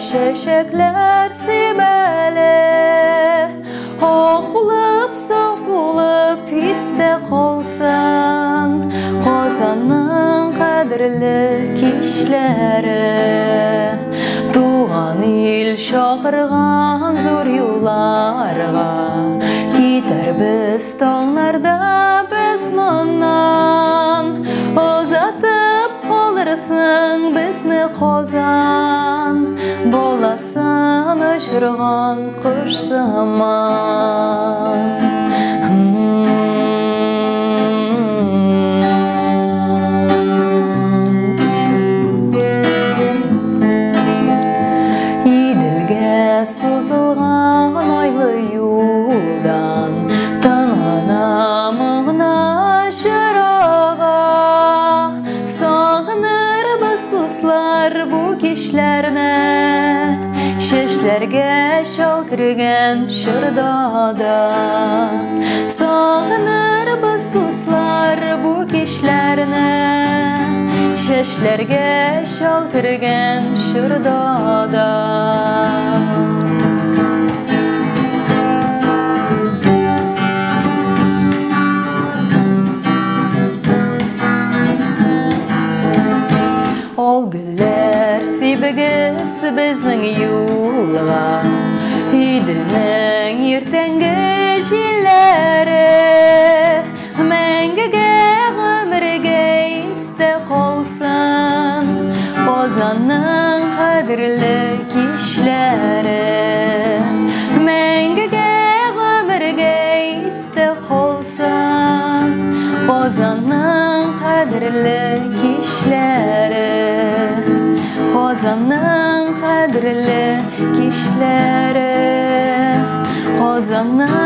Чәчәкләр сибәле, ак булып, саф булып истә калсын Казанның кадерле кичләре. Туган ил чакырган зур юлларга китәрбез таңнарда без моннан. Озатып калырсың безне Казан, баласын очырган кош сыман. Иделгә сузылган айлы юлдан тыңлана моңна чырага. Сагынырбыз, дуслар, бу кичләрне, чәчләргә чал кергән чорда да. Сагынырбыз, дуслар, бу кичләрне, чәчләргә чал кергән чорда да. Ал гөлләр сибегез безнең юлга, Иделнең иртәнге җилләре мәңгегә гомергә истә калсын Казанның кадерле кичләре. Мәңгегә гомергә истә калсын Казанның кадерле кичләре. Казанның кадерле кичләре. Казанның